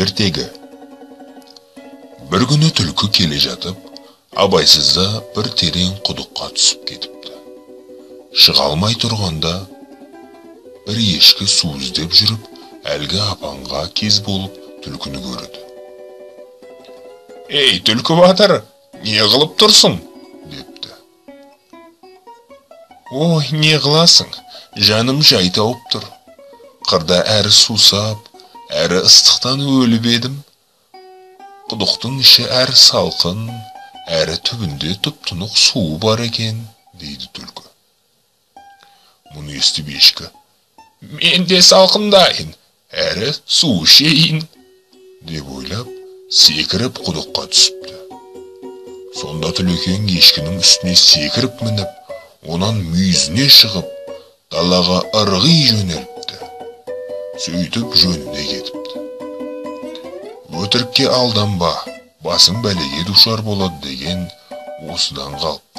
Ертегі. Бір күні түлкі келе жатып, абайсызда бір терең құдыққа түсіп кетіпті. Шыға алмай тұрғанда, бір ешкі су іздеп жүріп, әлгі апанға кез болып түлкіні көрді. «Ей, түлкі батыр, не қылып тұрсың?» депті. «Ой, не қыласың, жаным жай тауып тұр. Қырда әрі сусап, әрі ыстықтан өліп едім. Құдықтың іші әрі салқын, әрі түбінде тұп-тұнық суы бар екен», дейді түлкі. Мұны естіп ешкі: «Мен де салқындайын, әрі су ішейін», деп ойлап, секіріп құдыққа түсіпті. Сонда түлекең ешкінің үстіне секіріп мініп, онан мүйізіне шығып, далаға ырғи жөнеліпті. Сөйтіп жөніне кетіпті. Өтірікке алданба, басың бәлеге душар болады деген осыдан қалыпты.